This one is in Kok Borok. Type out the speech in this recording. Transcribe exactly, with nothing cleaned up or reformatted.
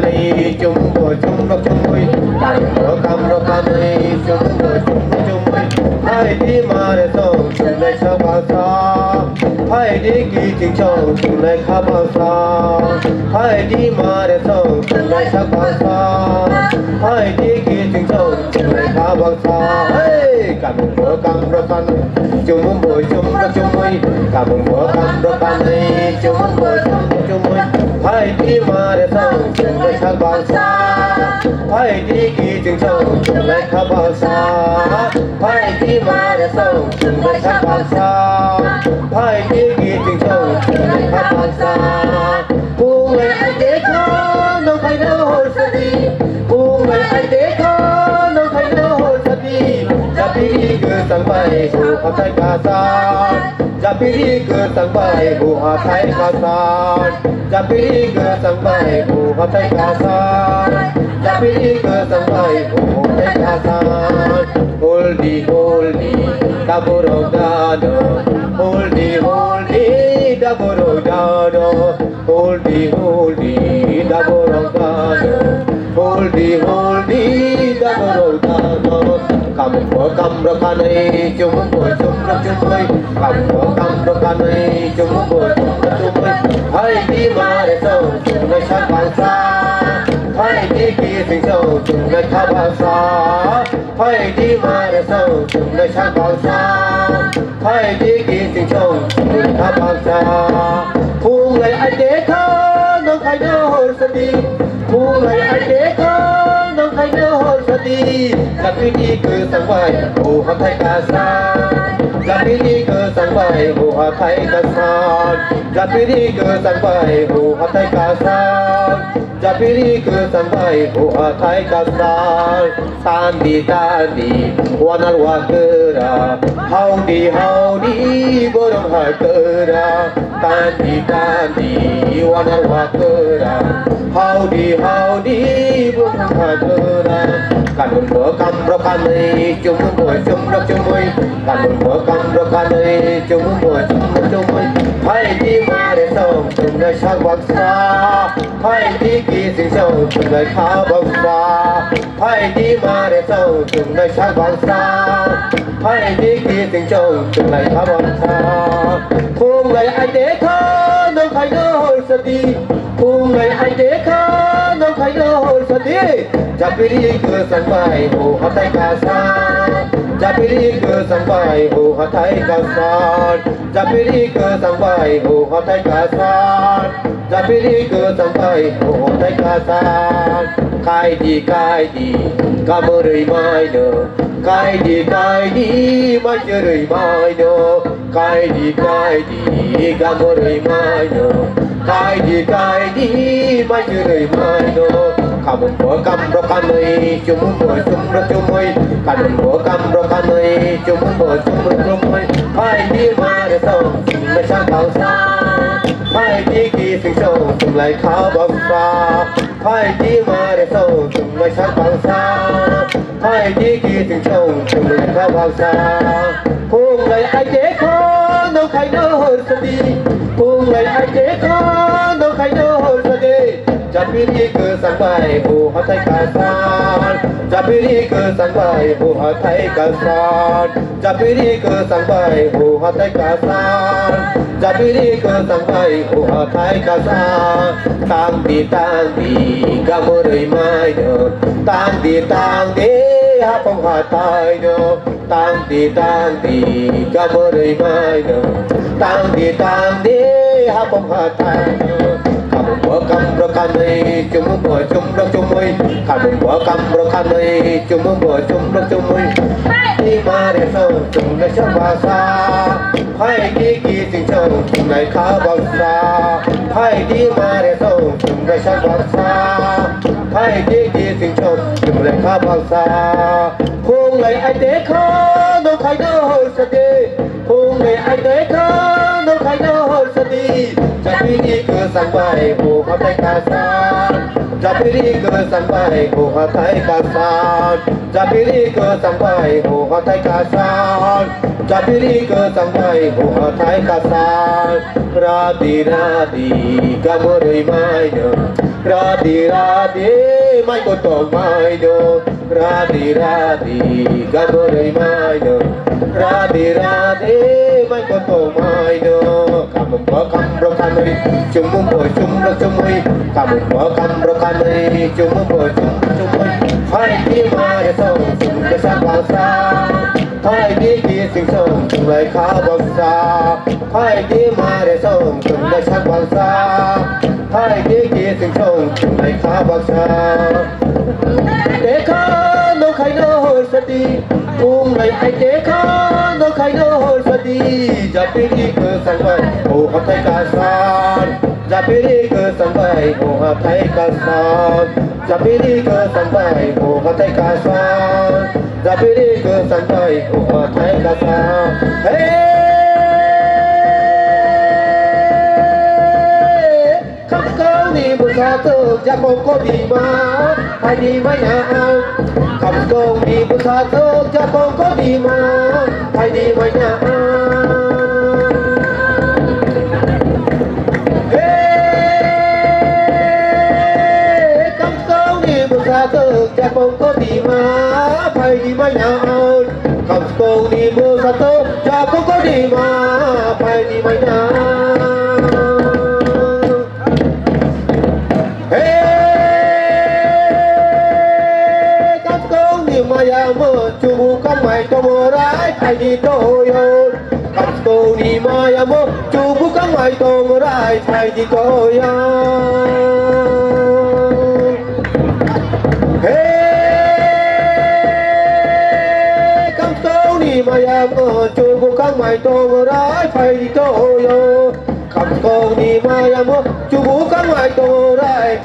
Chumbo chumbo chumui, kambo kambo kamui, chumbo chumbo chumui. Hai di mare song chungnai sabasa. Hai di kiching song chungnai khabasa. Hai di mare song chungnai sabasa. Hai di kiching song chungnai khabasa. Hey, kambo kambo kamui, chumbo chumbo chumui, kambo kambo kamui, chumbo chumbo chumui. Hai di mare song chungnai khabasa. Hai di kiching song chungnai khabasa. Hai di mare song chungnai khabasa. Hai di kiching song chungnai khabasa. Phunglai ai de kho nong khai no hor sadi. Phunglai ai de kho nong khai no hor sadi. Japiri kwchang bai ho hathai kasa. Japiri kwchang bai ho hathai kasa. Japiri kwchang bai ho hathai kasa. Japiri kwchang bai ho hathai kasa. Holdi holdi daborok dano. Holdi holdi daborok dano. Holdi holdi daborok dano. Holdi holdi daborok dano. Kambo kambo kanai chumbo chumbo chumui. Kambo kambo kanai chumbo chumbo chumui. Hai di mare song chungnai sak bangsa. Hai di kiching song chungnai khabasa. Hai di mare song chungnai sak bangsa. Hai di kiching song chungnai khabasa. Phunglai ai de kho nong khai no hor sadi. Phunglai ai de kho nong khai no hor sadi. Japiri kwchang bai ho hathai kasa. Japiri kwchang bai ho hathai kasa. Japiri kwchang bai ho hathai kasa. Japiri kwchang bai ho hathai kasa. Tandi tandi wanar wakera. Haudi haudi borong hakera. Tandi tandi wanar wakera. Haudi haudi borong hakera. Kanun bo kamro kanai chumbo chumro chumui. Kanun bo kamro kanai chumbo chumro chumui. Hai di mare song chungnai sak bangsa. Hai di kiching song chungnai khabangsa. Hai di mare song chungnai sak bangsa. Hai di kiching song chungnai khabangsa. Phunglai ai de kho nong khai no hor sadi. Phunglai ai de kho nong khai no hor sadi. Japiri kwchang bai ho hathai kasa. Japiri kwchang bai ho hathai kasa. Japiri kwchang bai ho hathai kasa. Japiri kwchang bai ho hathai kasa. Kaidi kaidi kamoroi maino. Kaidi kaidi majoroi maino. Kaidi kaidi kamoroi maino. Kaidi kaidi majoroi maino. Kamon bo kamro kanoi, chumon bo chumro chumoi. Kamon bo kamro kanoi, chumon bo chumro chumoi. Hai di mare song chungnai sak bangsa. Hai di kiching song chungnai khabangsa. Hai di mare song chungnai sak bangsa. Hai di kiching song chungnai khabangsa. Phunglai ai de kho nong khai no hor sadi. Phunglai ai de kho nong khai no hor sadi. Japiri kwchang bai ho hathai kasa. Japiri kwchang bai ho hathai kasa. Japiri kwchang bai ho hathai kasa. Japiri kwchang bai ho hathai kasa. Tangdi tangdi kamoroi maino. Tangdi tangdi hapong hathai no. Tangdi tangdi kamoroi maino. Tangdi tangdi hapong hathai no. Kamon bo kamro kanoi, chumon bo chumro chumoi. Kamon bo kamro kanoi, chumon bo chumro chumoi. Hai di mare song chungnai sak bangsa. Hai di kiching song chungnai khabangsa. Hai di mare song chungnai sak bangsa. Hai di kiching song chungnai khabangsa. Phunglai ai de kho nong khai no hor sadi. Phunglai ai de kho nong khai no hor sadi. Japiri kwchang bai ho hathai kasa. Japiri kwchang bai ho hathai kasa. Japiri kwchang bai ho hathai kasa. Japiri kwchang bai ho hathai kasa. Radi radi kamoroi maino. Radhe radhe, mai koto mai do. Radhe radhe, gaboroi mai do. Radhe radhe, mai koto mai do. Kamung bo kamro kamri, chumung bo chumro chumui. Kamung bo kamro kamri, chumung bo chumro chumui. Hai di mare song sung ke sa bangsa. Hai di ki sing song sung lai kha bangsa. Hai di mare song sung lai sa bangsa. Hai di ki sing song sung lai kha bangsa. Dekha no khai no hor sati. Phung nai hai dekha no khai no hor sati. Japiri ke sangbai o hatai kasan. Japiri ke sangbai o hatai kasan. Japiri ke sangbai o hatai kasan. Japiri ke sangbai o hatai kasan. Hey! Khamskongni bwsa tok jakong kodima, phaidi manya ang. Khamskongni bwsa tok jakong kodima, phaidi manya ang. Hey, Khamskongni bwsa tok jakong kodima, phaidi manya ang. Khamskongni bwsa tok jakong kodima, phaidi manya ang. Hey, Khamskongni maya mo chubu kangmai tongo rai phaidi toyo. Khamskongni maya mo chubu kangmai tongo rai phaidi toyo. Hey, Khamskongni maya mo chubu kangmai tongo rai phaidi toyo. Khamskongni maya mo chubu kangmai tongo rai.